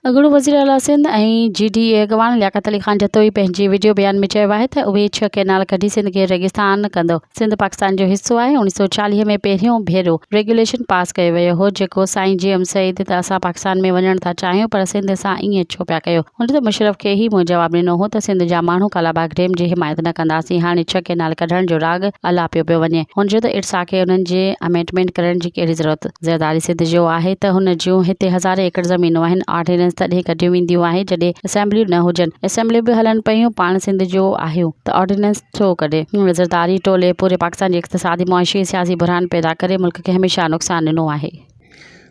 اڳوڻو وزيراعليٰ سنڌ ۽ جي ڊي اي اڳواڻ لياقت علي خان جتوئي پنهنجي وڊيو بيان ۾ چيو آهي ته اهي ڇهه ڪئنال ڪڍي سنڌ کي ريگستان ڪندو. سنڌ پاڪستان جو حصو آهي، 1940 ۾ پهريون ڀيرو ريگيوليشن پاس ڪيو ويو هو جيڪو سائين جي ايم سيد ته اسان پاڪستان ۾ وڃڻ ٿا چاهيون پر سنڌ سان ائين ڇو پيا ڪيو؟ هن ته مشرف کي ئي مون جواب ڏنو هو ته سنڌ جا ماڻهو ڪالاباغ ڊيم جي حمايت نه ڪنداسين هاڻي ڇهه ڪئنال ڪڍڻ جو راڳ الاپيو پيو وڃي. هن چيو ته ارسا کي انهن جي امينڊمينٽ ڪرڻ جي ڪهڙي ضرورت؟ زرداري سنڌ جو آهي ته هن جون هتي هزارين ايڪڙ زمينون آهن، آرڊيننس تڏهن ڪڍيون وينديون آهي جڏهن اسيمبليون نه هجن، اسيمبليون به هلن پيون، پاڻ سنڌ جو آهيون ته آرڊيننس ڇو ڪڍي؟ زرداري ٽولي پوري پاڪستان جي اقتصادي، معاشي ۽ سياسي بحران پيدا ڪري ملڪ کي هميشه نقصان ڏنو آهي.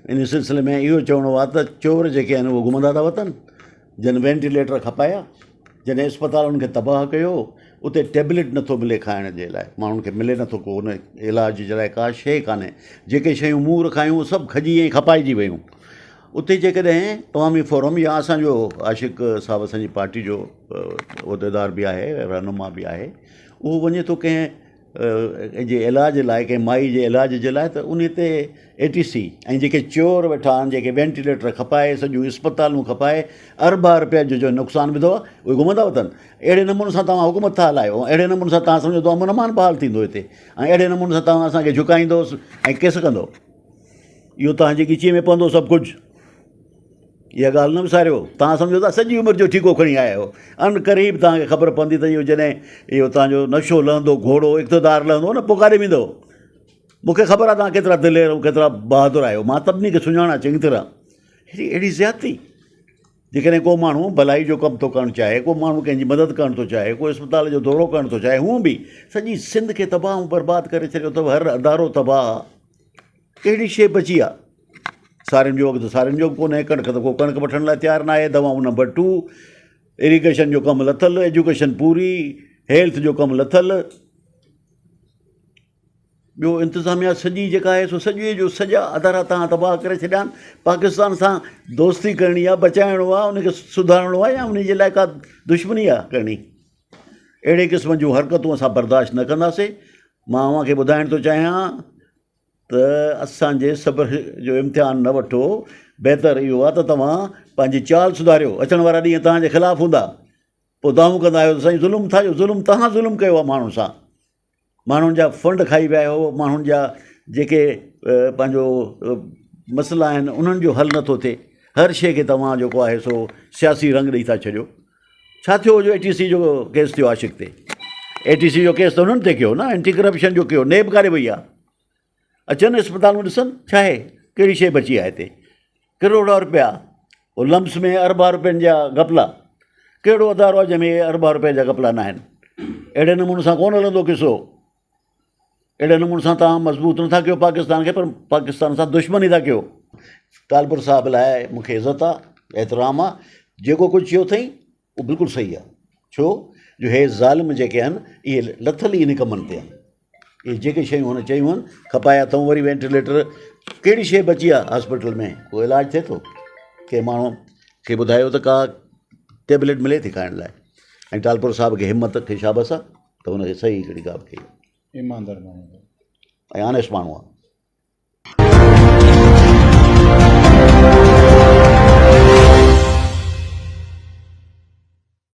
ان سلسلي ۾ اهو چوڻو آهي ته چور جيڪي آهن اهي گهمندا ٿا وتن، جن وينٽيليٽر کپايا، جن اسپتالن کي تباهه ڪيو، اتي ٽيبليٽ نٿو ملي کائڻ جي لاء، ماڻهن کي ملي نٿو ڪو ان علاج جي لاء ڪا شيء ڪانهي، جيڪي شيون مون رکايون اهي سڀ کڄي ۽ کپائجي ويون. اتي جيڪڏهن عوامي فورم يا اسان جو عاشق صاحب اسان جي پارٽي جو عهديدار به آهي رهنما به آهي اهو وڃي ٿو ڪنهن جي علاج لاء ڪنهن مائي جي علاج جي لاء ته ان تي اي ٽي سي ۽ جيڪي چور ويٺا آهن جيڪي وينٽيليٽر کپائي سڄيون اسپتالون کپائي اربها روپيا جو جو نقصان وڌو آهي اهي گهمندا وتن اهڙي نموني سان توهان حڪومت ٿا هلايو ۽ اهڙي نموني سان توهان سمجهو ته امن امان بحال ٿيندو هتي ۽ اهڙي نموني سان توهان اسانکي جهڪائيندو ۽ ڪيس ڪندو اهو توهان جي ڳچيء ۾ پوندو سڀ ڪجهه اها ڳالهه نه وساريو، توهان سمجهو ٿا سڄي عمر جو ٺيڪو کڻي آيا آهيو، عن قريب توهان کي خبر پوندي ته اهو جڏهن اهو توهان جو نشو لهندو، گهوڙو اقتدار لهندو نه پوء ڪاڏي ويندؤ؟ مون کي خبر آهي توهان ڪيترا دلير ۽ ڪيترا بهادر آهيو، مان سڀني کي سڃاڻان چڱي طرح. هيڏي اهڙي زيادتي! جيڪڏهن ڪو ماڻهو ڀلائي جو ڪم ٿو ڪرڻ چاهي، ڪو ماڻهو ڪنهن جي مدد ڪرڻ ٿو چاهي، ڪو اسپتال جو دورو ڪرڻ ٿو چاهي، هونء به سڄي سنڌ کي تباهه ۽ برباد ڪري ڇڏيو اٿو، هر ادارو تباهه آهي. ڪهڙي شيء بچي آ؟ سارين جو وقت سارين جو به ڪونهي، ڪڻڪ ته ڪو ڪڻڪ وٺڻ لاء تيار ناهي، دوائون نمبر ٽو، اريگيشن جو ڪم لٿل، ايجوڪيشن پوري، هيلٿ جو ڪم لٿل، ٻيو انتظاميا سڄي جيڪا آهي سو سڄي جو سڄا ادارا تان تباهه ڪري ڇڏيا آهن، پاڪستان سان دوستي ڪرڻي آهي، بچائڻو آهي، ان کي سڌارڻو آهي يا ان جي لاء ڪا دشمني آهي ڪرڻي؟ اهڙي قسم جون حرڪتون اسان برداشت نه ڪنداسين، مان اوهان کي ٻڌائڻ ٿو چاهيان ته اسان جي صبر جو امتحان نه وٺو، بهتر اهو آهي ته توهان پنهنجي چال سڌاريو، اچڻ وارا ڏينهن توهان جي خلاف هوندا، پوء دانهون ڪندا آهيو ته سائين ظلم ٿا ڪيو، ظلم توهان ظلم ڪيو آهي ماڻهن سان، ماڻهن جا فنڊ کائي ويا آهيو، ماڻهن جا جيڪي پنهنجو مسئلا آهن انهن جو حل نٿو ٿئي، هر شيء کي توهان جيڪو آهي سو سياسي رنگ ڏئي ٿا ڇڏيو. ڇا ٿيو جو اي ٽي سي جو ڪيس ٿيو عاشق تي اي ٽي سي جو ڪيس ته انهن تي ڪيو نه اينٽي ڪرپشن جو ڪيو نيب ڪاڏي وئي آ اچن اسپتالون ڏسن ڇا آهي ڪهڙي شي بچي آهي هتي ڪروڙا روپيا او لمس ۾ اربا روپين جا گپلا ڪهڙو ادارو آهي جنهن ۾ اربا روپين جا گپلا نه آهن اهڙي نموني سان ڪونه هلندو قصو اهڙي نموني سان توهان مضبوط نٿا ڪيو پاڪستان کي پر پاڪستان سان دشمني ٿا ڪيو ٽالپر صاحب لاء مونکي عزت آ احترام آ جيڪو ڪجهه چيو اٿئي اهو بلڪل صحيح آ ڇو جو هي ظالم جيڪي آهن اهي لٿل ئي ان ڪمن تي آهن اهي جيڪي شيون هن چيون آهن کپايا اٿئون وري وينٽيليٽر ڪهڙي شي بچي آ هاسپيٽل ۾ ڪو علاج ٿئي ٿو ڪنهن ماڻهو کي ٻڌايو ته ڪا ٽيبليٽ ملي ٿي کائڻ لاء ۽ ٽالپر صاحب کي همت کي شابس آ ته هن کي صحيح هڪڙي ڳالهه ڪئي ايماندار ماڻهو ۽ آنيسٽ ماڻهو آ.